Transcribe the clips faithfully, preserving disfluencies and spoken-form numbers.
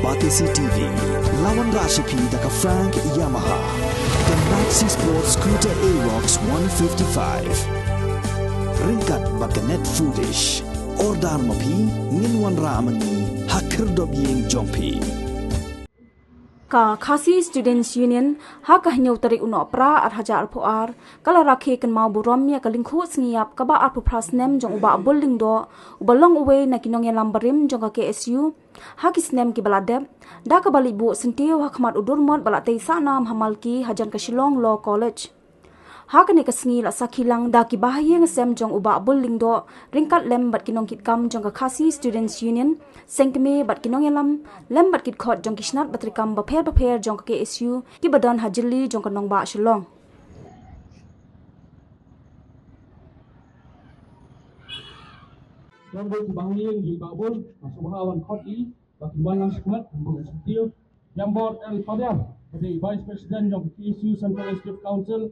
Batesi T V, la wanrah sha phi da ka Frank Yamaha, ka Maxi Sport Scooter Aerox one fifty-five. Ryngkat bad ka Net Foodish. Order ma phi, ngin wanrah ma ngi ha khyrdop ïing jong phi. Ka Khasi Students Union ha ka hynñiew tarik u Nohprah ar hajar arphew ar ka la rakhe kynmaw burom ïa ka lyngkhuh sngi ïap kaba arphew phra snem jong u Bah Bull Lyngdoh, uba long uwei na ki nongïalam barim jong ka K S U ha ki snem kiba la dep, da kaba leit buh syntiew ha khmat u Durmot ba la tei sahnam ha Malki hajan ka Shillong Law College. Ha kane ka sngi la sakhi lang da ki bahaïing hasem jong u Bah Bull Lyngdoh, ryngkat lem bad ki nongkitkam jong ka Khasi Students Union, seng kmie bad ki nongïalam, lem bad ki dkhot jong ki shnat ba treikam bapher bapher jong ka K S U kiba don ha jylli jong ka nongbah Shillong. Jong ki bahaïing jong u Bah Bull, nga sngewbha wan khot ïa ki ba kin wan lang shakhmat, Bah Sukhdev Jambor L Padiar, ba dei Vice President jong ka K S U Central Executive Council,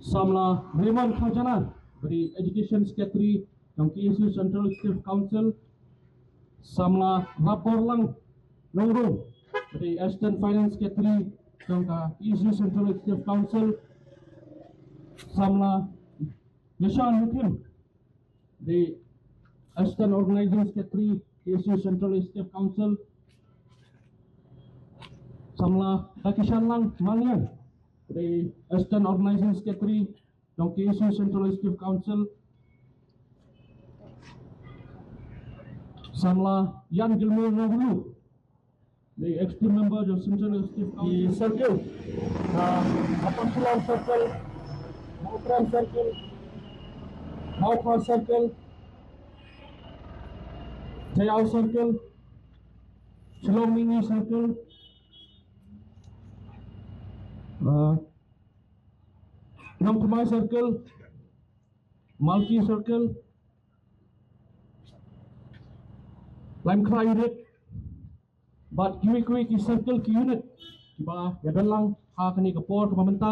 samla Raymond Kharjana, ba dei Education Secretary jong ka K S U Central Executive Council, samla Raborlang Nongrung, ba dei Assistant Finance Secretary jong ka K S U Central Executive Council, samla Yashan Huthin, the Assistant Organizing Secretary, K S U Central Executive Council, samla Dakishan Lang Maniang, the Assistant Organizing Secretary jong K S U Central Executive Council, samla Yan Gilmore Nabulu, the executive member jong Central Executive Council. Di circle, uh, Upper Shillong Circle, Mawkyrwat Circle, Mawkha Circle, Tayau Circle, Shillong Mini Circle, uh, Nongthymmai Circle, Malki Circle, Laitumkhrah Unit, bad kiwei kiwei ki circle ki unit kiba ïadon lang ha kane ka por kaba mynta.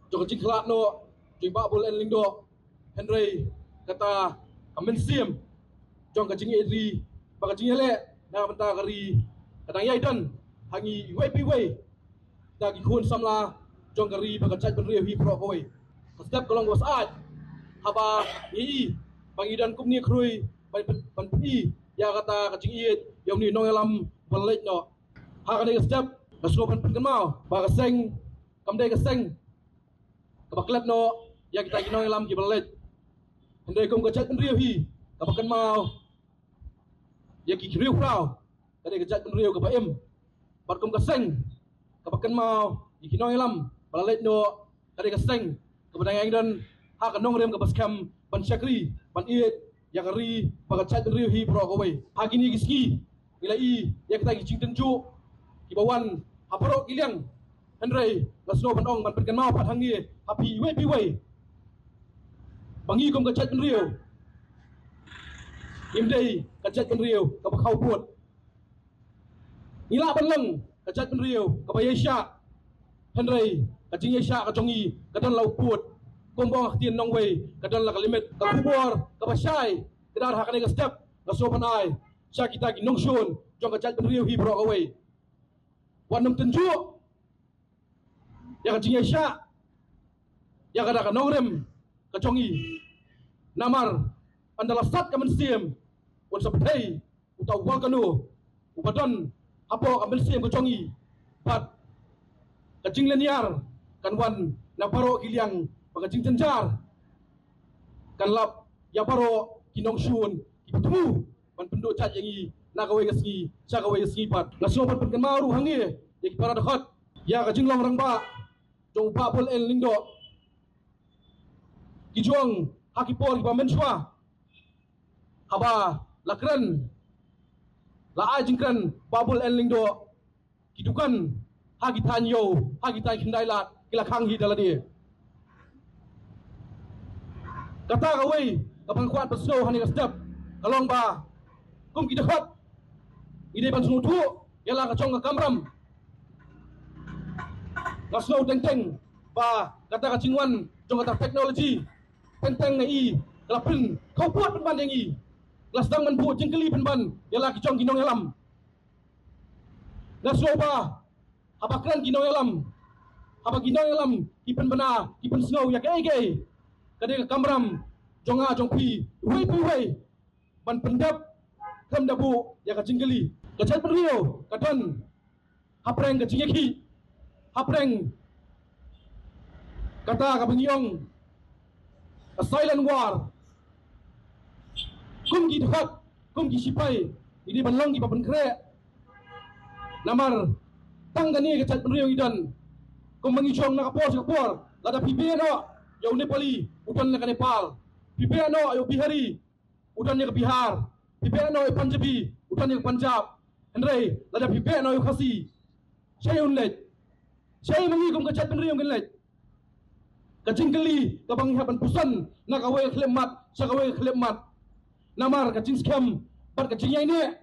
Jong ka jingkhlad noh jong i Bah Bull N Lyngdoh, hynrei kata ka mynsiem jong ka jingïeit ri, ba ka jingïaleh na ka bynta ka ri, ka dang ïai don ha ngi iwei pa iwei, da ki khun samla jong ka ri bad ka jaitbynriew hi baroh kawei. Ka step ka long kaba syaid haba ngi i ba ngi don kumne khrui ban, ban pyni ïa kata ka jingïeit ïa une u nongïalam ba la leit noh. Ha kane ka step nga sngewbha ban pynkynmaw ba ka seng kam dei ka seng kaba klet noh ïa kita ki nongïalam kiba la leit. Hynrei kum ka jaitbynriew hi kaba kynmaw ïa ki briew khraw, ka dei ka jaitbynriew kaba im. Bad kum ka seng kaba kynmaw ïa ki nongïalam ba la leit noh, ka dei ka seng kaba dang ïai don ha ka nongrim kaba skhem ban shakri ban ïeit ïa ka ri bad ka jaitbynriew hi baroh kawei. Ha kine ki sngi ngi la i ïa kita ki jingtynjuh kiba wan ha baroh ki liang. Hynrei nga sngewbha ban ong, ban pynkynmaw pat hangne ha phi iwei pa iwei ba ngi kum ka jaitbynriew ngim dei ka jaitbynriew kaba khaw pud. Ngi lah ban long ka jaitbynriew kaba ïaishah, hynrei ka jingïaishah ka jong ngi ka don la u pud. Kumba ong ha ka ktien nongwei, ka don la ka limit. Ka khubor kaba shai kdar ha kane ka step nga sngewbha ban ai sha kita ki nongshun jong ka jaitbynriew hi baroh kawei. Wat nym tynjuh ïa ka jingïaishah ïa kata ka nongrim ka jong ngi. Namar ynda la sat ka mynsiem, un sa pynthei uta u volcano uba don hapoh ka mynsiem ka jong ngi. Bad ka jinglynñiar kan wan na baroh ki liang, bad ka jingjynjar kan lap ïa baroh ki nongshun kiba thmu ban pynduh jait ïa ngi na kawei ka sngi sha kawei ka sngi pat. Nga sngewbha ban pynkynmaw ruh hangne ïa ki para dkhot Ïa ka jinglong rangbah jong u Bah Bull N Lyngdoh, ki jong ha ki por kiba mynshuwa, haba la kren, la ai jingkren Bah Bull N Lyngdoh, ki dukan ha ki thaiñ ïew, ha ki thaiñ khyndai lad ki la khang hi da lade. Kata kawei kaba nga kwah ban pynsngew ha kane ka step ka long ba kum ki dkhot ngi dei ban sngewthuh ïa la ka jong ka kamram. Nga sngew teng teng ba kata ka jingwan jong kata technology teng teng nga i ka la pynkhawpud pynban ïa ngi, ka la sdang ban buh jingkylli pynban ïa la ki jong ki nongïalam. Nga sngew ba haba kren ki nongïalam, haba ki nongïalam ki pynbna, ki pynsngew ïa kaei kaei, ka dei ka kamram jong nga jong phi, uwei pa uwei, ban pyndep khlem da buh ïa ka jingkylli. Ka jaitbynriew ka don hapdeng ka jingïakhih, hapdeng kata kaba ngi ong a silent war. Kum ki dkhot, kum ki shipai, ngi dei ban long kiba pynkhreh. Namar tang kane ka jaitbynriew ngi don. Kumba ngi shong na ka por sha ka por, lada phi beh noh ïa u Nepali, u don na ka Nepal. Phi beh noh ïa u Bihari, u don ïa ka Bihar. Phi beh noh ïa u Punjabi, u don ïa ka Punjab. Hynrei lada phi beh noh ïa u Khasi, shaei un leit? Shaei ma ngi kum ka jaitbynriew ngin leit? Ka jingkylli kaba ngi hap ban pyrshang na kawei ka khyllipmat sha kawei ka khyllipmat. Namar ka jingskhem bad ka jingïaineh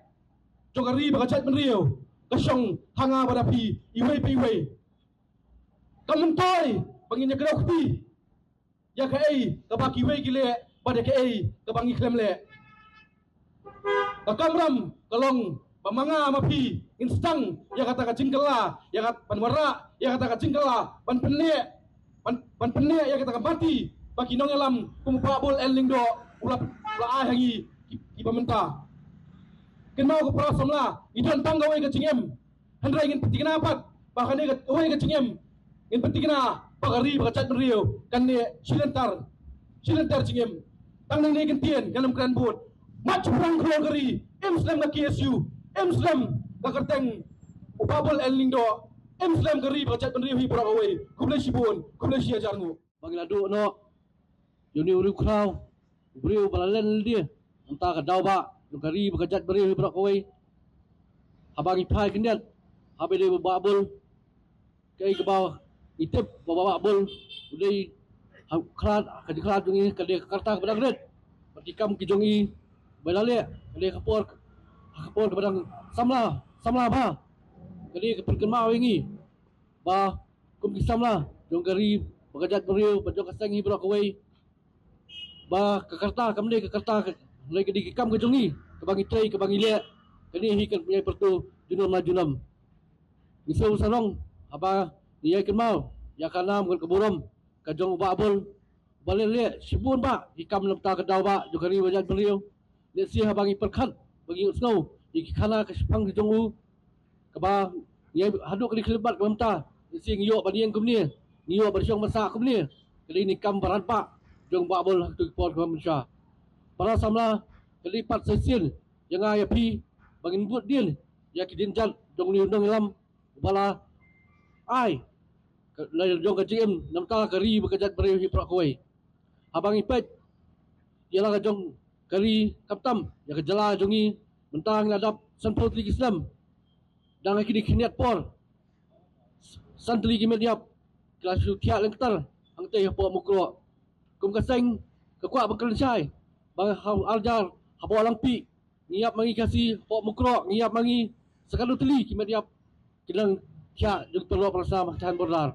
jong ka ri bad ka jaitbynriew ka shong ha nga bad ha phi iwei pa iwei. Kam myntoi ba ngin ïakdew kti ïa kaei kaba kiwei ki leh bad ïa kaei kaba ngi khlem leh. Ka kamram ka long ba ma nga ma phi ngin sdang ïa kata ka jingkylla, ïa kata ban wanrah ïa kata ka jingkylla, ban pynneh, ban, ban pynneh ïa kata ka mati ba ki nongïalam kum u Bah Bull N Lyngdoh u la, u la ai ha ngi ki, kiba mynta. Kynmaw ko para samla, ngi don tang kawei ka jingim. Hynrei ngin pynthikna pat ba kane kawei ka jingim, ngin pynthikna ba ka ri bad ka jaitbynriew kan neh shilynter, shilynter jingim. Tang nangne kyntien ngan ym kren bud. Mat shaphrang khlur ka ri, im slem ka K S U, im slem ka kyrteng u Bah Bull N Lyngdoh, im slem ka ri bad ka jaitbynriew hi baroh kawei. Khublei shibun, khublei shi hajar nguh. Ba ngi la duh noh ïa une u riewkhraw, u briew ba la len lade na ka bynta ka daw bah jong ka ri bad ka jaitbynriew hi baroh kawei. Haba ngi phai khyndiat ha ba dei u Bah Bull, kaei kaba ngi tip ba u Bah Bull u dei ha khlad, ka jingkhlad jong ngi ka dei ka rta kaba dang rit bad ki kam ki jong ngi ba la leh ka dei ka por, ka por kaba dang samla, samla bha. Ka dei ka pynkynmaw ïa ngi ba kum ki samla jong ka ri bad ka jaitbynriew bad jong ka seng hi baroh kawei, ba ka rta kam dei ka rta ka, lei ka dei ki kam ka jong ngi kaba ngi trei, kaba ngi leh. Kane hi kan ïai pyrto junom na junom. Ngi sngewsarong haba ngi ïai kynmaw ïa ka nam bad ka burom ka jong u Bah Bull ba la leh shibun bah ki kam na ka bynta ka daw bah jong ka ri bad ka jaitbynriew. Lehse haba ngi pyrkhat, ba ngi ïohsngew ïa ki khana ka shipang ka jong u, kaba ngi ïai haduh kane ka khyllipmat kaba mynta, lehse ngi ïoh ban ïeng kumne, ngi ïoh ban shong ban sah kumne. Ka dei kane ka kam ba radbah jong u Bah Bull ha kito ki por kiba mynshuwa. Para samla, ka dei pat sa shisien ïa nga ïa phi ba ngin bud dien ïa ki dienjat jong une u nongïalam uba la ai ka, la jong ka jingim na ka bynta ka ri bad ka jaitbynriew hi baroh kawei. Haba ngi peit ïa la ka jong ka ri, khamtam ïa ka jylla jong ngi, mynta ngi la dap sanphew tylli ki snem. Dang ha kine ki khyndiat por, san tylli ki met ïap ki la shu thiah lyngktar hangtei hapoh Mukroh. Kum ka seng, nga kwah ban kren shai ba ha u ar hajar, hapoh Langpih, ngi ïap ma ngi Khasi, hapoh Mukroh ngi ïap ma ngi, sa katno tylli ki met ïap ki dang thiah jong ki paralok para sam ha ki thaiñ border.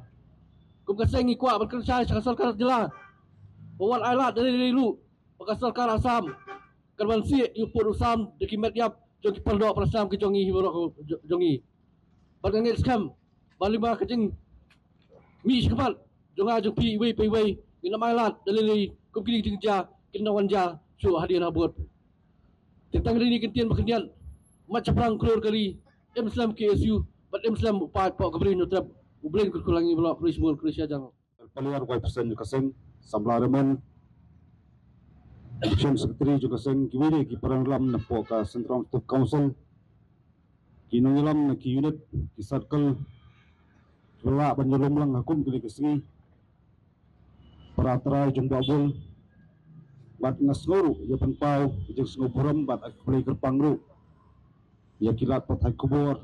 Kum ka seng ngi kwah ban kren shai sha ka sorkar jylla ba wat ailad da lei lei ruh ba ka sorkar Assam kan wan sieh ïa u pud u sam da ki met ïap jong ki paralok para sam ki jong ngi hi baroh jong ngi. Bad nga ngeit skhem ba lyngba ka jingmih shakhmat jong nga jong phi iwei pa iwei, ngin ym ailad da lei lei kum kine ki jingjia kin nang wan jia shuh hadien habud. Te tang kine ki kyntien ba khyndiat, mat shaphrang khlur ka ri, im slem K S U bad im slem u paid poh ka Bri Hynñiewtrep. U Blei un kyrkhu lang ïa ngi baroh. Khublei shibun, khublei shi hajar. Paliar wai phew san jong ka seng, samla Raymond, Chief Secretary jong ka seng, kiwei de ki para nongïalam na poh ka Central Executive Council, ki nongïalam na ki unit, ki circle, Kylla ban ïalum lang ha kum kine ki sngi. Para trai jong Bah Bul. Bad nga sngew ruh ïa pynpaw ïa jingsngewburom bad ïa ka kyrpang ruh ïa ki lad pathai khubor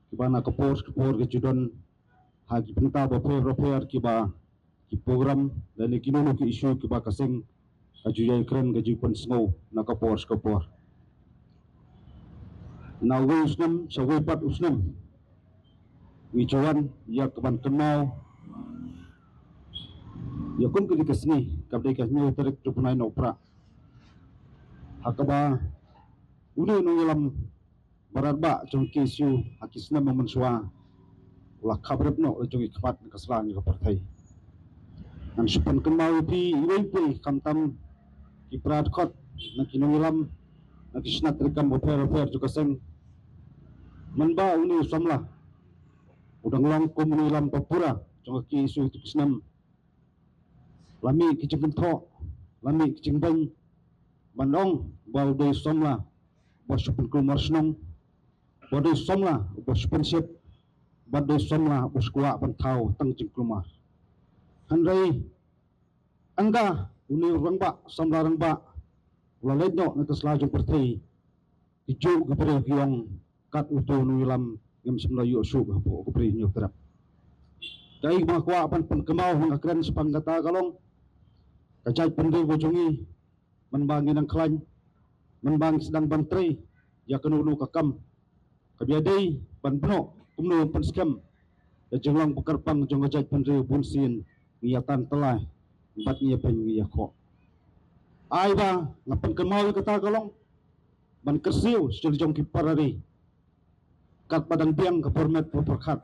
kiba na ka por ka por ki ju don ha ki bynta bapher bapher kiba ki program lane kino kino ki issue kiba ka seng ka ju ïai kren ka ju pynsngew na ka por ka por. Na uwei u snem sha uwei pat u snem ngi ju wan ïa ka ban kynmaw ïa kum kine ki sngi, kaba dei ka hynñiew tarik jong u bnai Nohprah, ha kaba une u nongïalam baroh ba jong ki KSU ha ki snem mynshuwa u la khapbrip noh la jong i khmat na ka sla na ka pyrthei. Ngan shu pynkynmaw ïa phi iwei pa iwei, khamtam ki para dkhot na ki nongïalam na ki shnat treikam bapher bapher jong ka seng. Mynba une u samla u dang long kum u nongïalam ba pura jong ka KSU ha ki snem, la mih ki jingkynthoh, la mih ki jingbeiñ ban ong ba u dei u samla ba shu pynkulmar shnong, ba dei u samla ba shu pynshit, ba dei u samla ba shu kwah ban thaw tang jingkulmar. Hynrei ynda une u rangbah, samla rangbah u la leit noh na ka sla jong pyrthei, ki juh ki briew ki ong kat uto u nongïalam ngam shym la ïoh shuh hapoh ka Ri Hynñiew Trep. Kaei ba nga kwah ban pynkynmaw ha ka kren shaphang kata ka long ka jaitbynriew ka jong ngi, mynba ngi nang khlaiñ, mynba ngi sdang ban trei ïa kano kano ka kam, ka bym dei ban bnoh kumno ban pynskhem ïa jinglong ba kyrpang jong ka jaitbynriew, bunsien ngi ïa tan tylli bad ngi ïa pyn ngi ïa khoh. Ai ba nga pynkynmaw ïa kata ka long ban kyrsiew sha la jong ki para ri, katba dang biang ka por met por pyrkhat,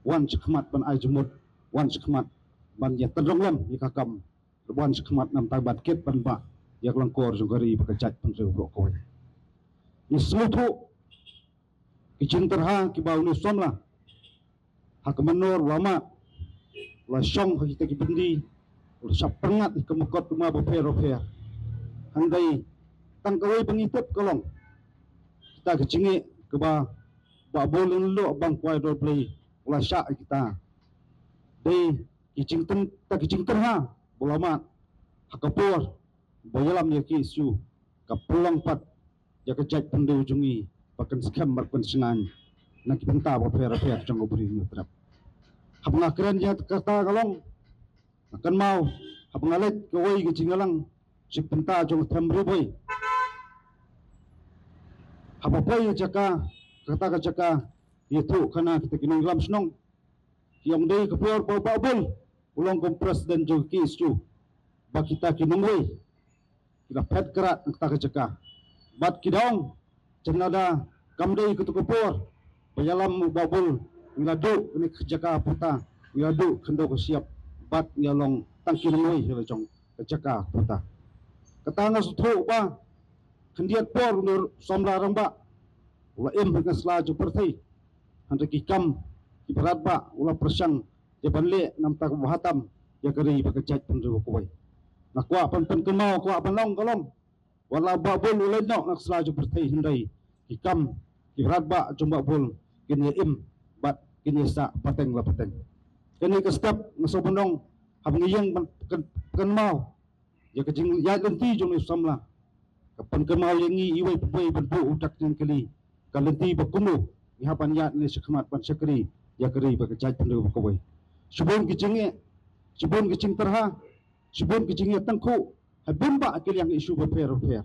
wan shakhmat ban ai jingmut, wan shakhmat ban ïa tynrong lem ïa ka kam, wan shakhmat namar ban kit ban bah ïa ka lyngkor jong ka ri bad ka jaitbynriew baroh kawei. Ngi sngewthuh ki jingtyrha kiba une u samla ha ka mynnor u la mad, u la shong ha kita ki byndi, u la shah pyngngad ha ka mukotduma bapher bapher. Hynrei tang kawei ba ngi tip ka long kita ki jingeh kiba Bah Bul Lyngdoh Bangkwai Dorblei u la shah ha kita, dei ki jingtyrha, kita ki jingtyrha ba u la mad ha ka por ba u ïalam ïa ka KSU, ka pynlong pat ïa ka jaitbynriew jong ngi ba kan skhem bad kan shngaiñ na ki bynta bapher bapher jong ka Ri Hynñiew Trep. Haba nga kren ïa kata ka long, nga kynmaw haba nga leit kawei ka jingïalang sha ki bynta jong ka Them Ri Bhoi, haba poi ïa ka jaka, kata ka jaka ïathuh khana kita ki nongïalam shnong, ki ong dei ka por ba u Bah Bul u long kum president jong ka KSU ba kita ki nongwei ki la phet krad na kata ka jaka. Bad ki da ong jan lada kam dei kato ka por ba ïalam u Bah Bul, ngi la duh kane ka jaka ha puta, ngi la duh khyndew ka shyiap bad ngi la long tang ki nongwei ha la jong ka jaka ha puta. Kata nga sngewthuh ba khyndiat por une u samla rangbah u la im ha ka sla jong pyrthei, hynrei ki kam kiba u rangbah u la pyrshang ïa ban leh namar ka bha tam ïa ka ri bad ka jaitbynriew kawei. Nga kwah ban pynkynmaw, kwah ban ong ka long, wat la u Bah Bul u leit noh na ka sla jong pyrthei, hynrei ki kam kiba u rangbah jong u Bah Bul kin ïa im bad kin ïa sah pateng la pateng. Kane ka step nga sngewbha ban ong, haba ngi ïeng ban pyn-, pynkynmaw ïa ka jingïaid lynti jong une u samla, ka pynkynmaw ïa ngi iwei pa iwei ban buh u dak jingkylli, ka lynti ba kumno ngi hap ban ïaid ne shakhmat ban shakri ïa ka ri bad ka jaitbynriew kawei. Shibun ki jingeh, shibun ki jingtyrha, shibun ki jingïatyngkhuh ha bun bah ki liang issue bapher bapher.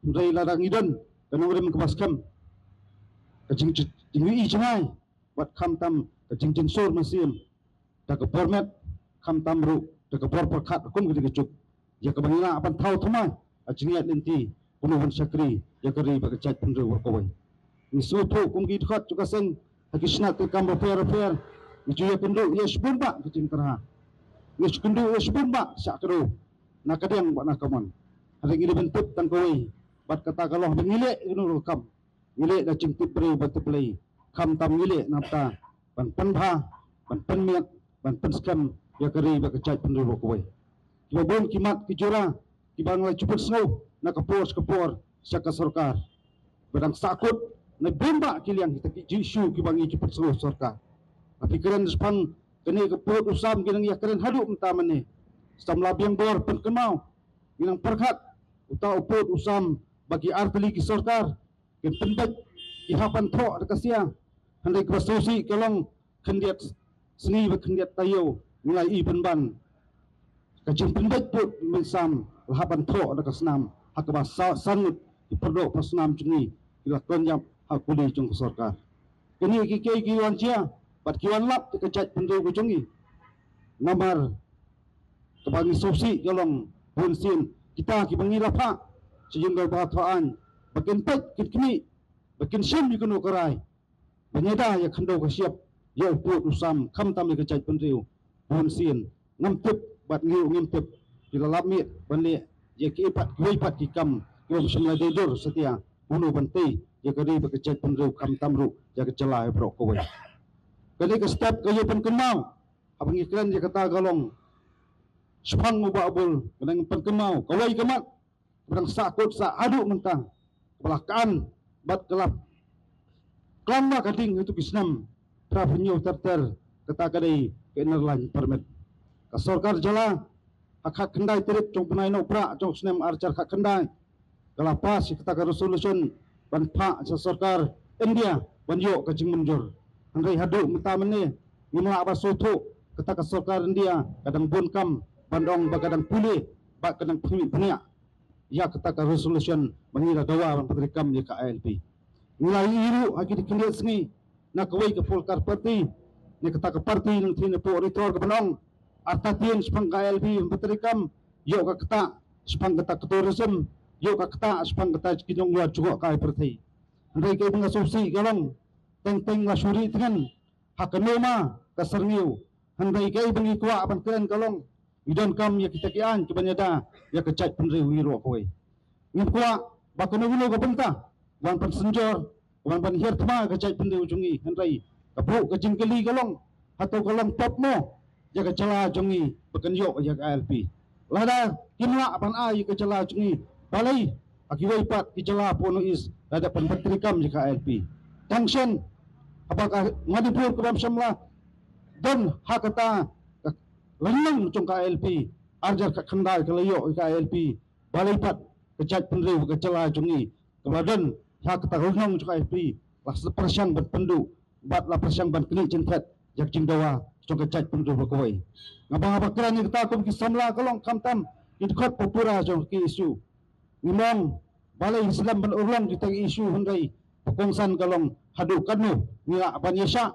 Hynrei lada ngi don ka nongrim kaba skhem, ka jing, jingïohi jngai bad khamtam ka jingjynsur mynsiem, da ka por met, khamtam ruh da ka por pyrkhat kum ka dei ka juk, ïa kaba ngi lah ban thaw thymmai ha jingïaid lynti kumno ban shakri ïa ka ri bad ka jaitbynriew baroh kawei. Ngi sngewthuh kum ki dkhot jong ka seng ha ki shnat treikam bapher bapher, ngi ju ïakynduh ïa shibun bah ki jingtyrha, ngi ju kynduh ïa shibun bah shah kdew na ka diang bad na ka mon. Hynrei ngi dei ban tip tang kawei, bad kata ka long ba ngi leh kano ka kam, ngi leh da jingtip briew bad tip Blei, khamtam ngi leh namar ban pynbha, ban pynmiat, ban pynskhem ïa ka ri bad ka jaitbynriew baroh kawei. Kiba bun ki mat ki jura kiba ngi la ju pynsngew na ka por sha ka por sha ka sorkar, ba dang sahkut na bun bah ki liang kita ki issue kiba ngi ju pynsngew sorkar. Ba phi kren shaphang kane ka pud u sam ki nang ïa kren haduh mynta mynne. Samla biang bor pynkynmaw, ngi nang pyrkhat uta u pud u sam ba ki artylli ki sorkar kin pynbeit ki hap ban thoh da ka sia. Hynrei kaba sngewsih ka long khyndiat sngi bad khyndiat taïew ngi la ïohi pynban ka jingpynbeit pud mynsam la hap ban thoh da ka snam ha kaba sa- san ngut ki pyrdoh pyrshah snam jong ngi ki la khlem ïap ha kuli jong ka sorkar. Kine ki kiei ki wan jia bad ki wan lap da ka jaitbynriew ka jong ngi. Namar kaba ngi sngewsih ka long bun sien kita kiba ngi la phah sha jingdorbar thaw aiñ ba kin peit kin khmih ba kin shim ïa kano ka rai ban ïada ïa khyndew ka shyiap ïa u pud u sam khamtam ïa ka jaitbynriew. Bun sien ngam tip bad ngi ruh ngim tip ki la lap miet ban leh ïa kiei pat kiwei pat ki kam ki bym shym la dei dur satia uno ban tei ïa ka ri bad ka jaitbynriew khamtam ruh ïa ka jylla baroh kawei. Kane ka step ka ïa pynkynmaw haba ngi kren ïa kata ka long shaphang u Bah Bul ka dang pynkynmaw kawei ka mat kaba dang sah kut sah haduh mynta kaba la kan bad ka la klam ba ka ding ha kitu ki snem phra phew hynñiew ter ter. Kata ka dei ka Inner Line Permit. Ka sorkar jylla ha khatkhyndai tarik jong u bnai Nohprah jong u snem arhajar khatkhyndai ka la pass ïa kata ka resolution ban phah sha sorkar India ban ïoh ka jingmynjur. Hynrei haduh mynta mynne ngim lah ban sngewthuh kata ka sorkar India ka dang bun kam ban ong ba ka dang pule ba ka dang pynmih bniah ïa kata ka resolution ba ngi la dawa ban pyntreikam ïa ka I L P. Ngi la ïohi ruh ha ki khyndiat sngi na kawei ka political party ne kata ka party nangtei na pdeng ritual ka ban ong artatien shaphang ka I L P ban pyntreikam ïoh ka ktah shaphang kata ka tourism ïoh ka ktah shaphang kata ki nongïaid jngoh ka pyrthei. Hynrei kaei ba nga sngewsih ka long teng teng la shu ri tngen ha kano ma ka syrngiew. Hynrei kaei ba ngi kwah ban kren ka long ngi donkam ïa kita ki aiñ kiban ïada ïa ka jaitbynriew ngi ruh kawei. Ngim kwah ba kano kano ka bynta wan pynsynjor wan ban hiar thma ka jaitbynriew jong ngi. Hynrei ka buh ka jingkylli ka long hato ka long pop mo ïa ka jylla jong ngi ba kan ïoh ïa ka I L P. Lada kim lah ban ai ïa ka jylla jong ngi balei ha kiwei pat ki jylla hapoh North East la dep ban pyntreikam ïa ka I L P. Tang shen haba ka Manipur ka bym shym la don ha kata ka lynnong jong ka I L P. Arhajar khatkhyndai ka la ïoh ïa ka I L P. Balei pat ka jaitbynriew ka jylla jong ngi kaba don ha kata ka lynnong jong ka I L P la pyrshang ban pynduh bad la pyrshang ban knieh jingthet ïa ka jingdawa jong ka jaitbynriew ba kawei. Nga ba nga ba kren ïa kata kum ki samla ka long khamtam ki dkhot ba pura jong ki issue. Ngi mong balei slem ban urlong kita ki issue hynrei ba kongsan ka long haduh katno ngi lah ban ïashah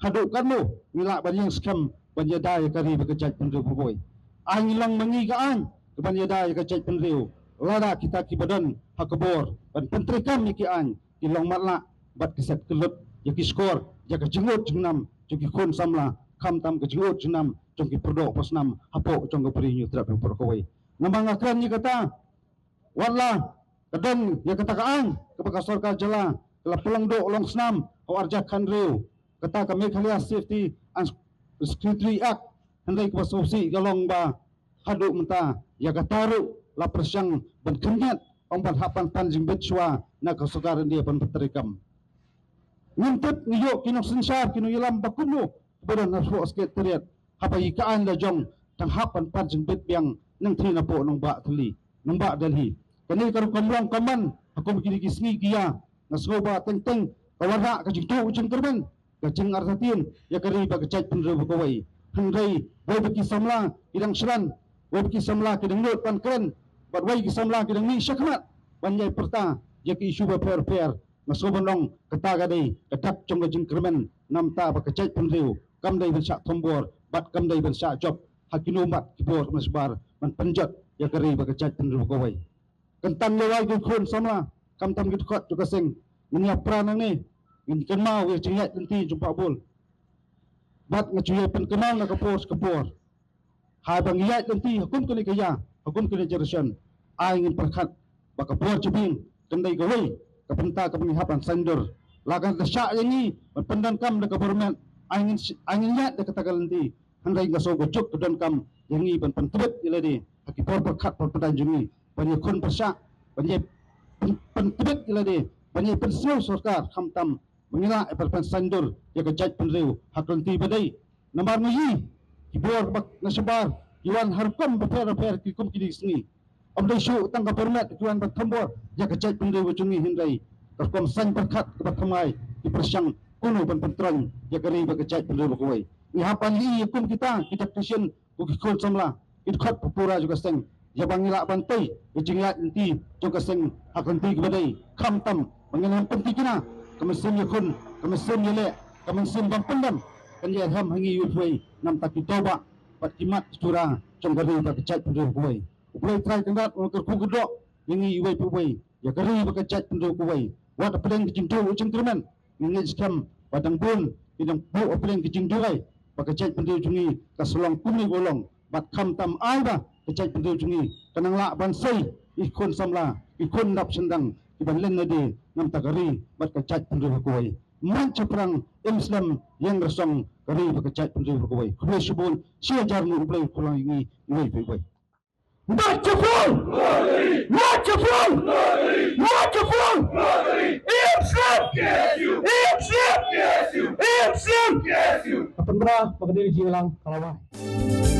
haduh katno ngi lah ban ïeng skhem ban ïada ïa ka ri bad ka jaitbynriew ba kawei. Ai ngi long ma ngi ka aiñ kaban ïada ïa ka jaitbynriew lada kita kiba don ha ka bor ban pyntreikam ïa ki aiñ ki long matlah bad ki set kyllut ïa ki shkor ïa ka jingud jingnam jong ki khun samla khamtam ka jingud jingnam jong ki pyrdoh pyrshah snam hapoh jong ka Bri Hynñiewtrep baroh kawei. Namar nga kren ïa kata wat la ka don ïa kata ka aiñ kaba ka sorkar jylla ka la pynlong duh long snam ha u arhajar khathynriew kata ka Meghalaya Safety and Security Act. Hynrei kaba sngewsih ka long ba haduh mynta ïa kata ruh la pyrshang ban khyndiat ong ban hap ban pan jingbit shuwa na ka sorkar India ban pyntreikam. Ngim tip ngi ïoh ki nongsynshar ki nongïalam ba kumno kiba don hapoh Secretariat haba ïa ka aiñ la jong tang hap ban pan jingbit biang nangthie napoh nongbah Delhi nongbah Delhi. Kane ka rukom long ka man ha kum kine ki sngi ki ïa nga sngew ba teng teng ka wanrah ka jingtuh jingkyrmen ka jingartatien ïa ka ri bad ka jaitbynriew ba kawei. Hynrei wei ba ki samla ki dang shlan wei ba ki samla ki dang nud ban kren bad wei ki samla ki dang mih shakhmat ban ïai pyrta ïa ki issue bapher bapher. Nga sngew ban ong kata ka dei ka dak jong ka jingkyrmen namar ba ka jaitbynriew kam dei ban shah thombor bad kam dei ban shah jop ha kino mat ki bor mashbar ban pynjot ïa ka ri bad ka jaitbynriew kawei. Kyntang lewai ki khun samla khamtam ki dkhot jong ka seng ngin ïa pra nangne ngin kynmaw ïa ka jingïaid lynti jong Bah Bul bad nga ju ïa pynkynmaw na ka por ka por. Haba ngi ïaid lynti ha kum kane ka ïa ha kum kane ka generation ai ngin pyrkhat ba ka por jabieng kan dei kawei ka bynta kaba ngi hap ban saiñdur. La kan da shah ïa ngi ban pyndonkam da ka bor met ai ngin ai ngin ïaid da kata ka lynti. Hynrei nga sngew ka juk ka donkam ïa ngi ban pyntbit ïa lade ha ki por pyrkhat por pyndonkam jong ngi ban ïa khun pyrshah ban ïa pyn- pyntbit ïa lade ban ïa pynsngew sorkar khamtam Ngi lah ban pynsaindur ïa ka jaitbynriew ha ka lynti ba dei. Namar ngi ïohi ki bor ba na shabar ki wan ha rukom bapher bapher ki kum kine ki sngi. Ym dei shuh tang ka permit ki wan ban thombor ïa ka jaitbynriew ba jong ngi, hynrei ka rukom saiñ pyrkhat kaba thymmai ki pyrshang kumno ban pyntroiñ ïa ka ri bad ka jaitbynriew ba kawei. Ngi hap ban ïohi kum kita ki dak ki shin, ko ki khun samla, ki dkhot pura jong ka seng, ïa ba ngi lah ban tei ïa ka jingïaid lynti jong ka seng ha ka lynti kaba dei. Khamtam ba ngin ym pyntikna, ka mynsiem ïakhun, ka mynsiem ïaleh, ka mynsiem ban pyndem kan ïaid ha ngi iwei pa iwei na bynta ki daw bah bad ki mat ki tura jong ka ri bad ka jaitbynriew ba kawei. U Blei Trai Kynrad un kyrkhu kyrdoh ïa ngi iwei pa iwei, ïa ka ri bad ka jaitbynriew ba kawei. Wat hapdeng ka jingduh jingkyrmen, ngi ngeit skhem ba dang bun ki dang buh hapdeng ka jingduwai ba ka jaitbynriew jong ngi ka sa long kumne ba long. Bad khamtam ai ba ka jaitbynriew jong ngi kan nang lah ban sei ïa ki khun samla, ki khun dap shyndang kiban len lade na bynta ka ri bad ka jaitbynriew ba kawei. Ym mih shaphrang, ym slem, ïeng rasong ka ri bad ka jaitbynriew ba kawei. Khublei shibun, shi hajar nguh U Blei un kyrkhu ïa ngi iwei pa iwei. March for! March for! March for! Ym slem! Ym slem! Ym slem! Ka pynbna ba ka dei ka jingïalang ka la wai.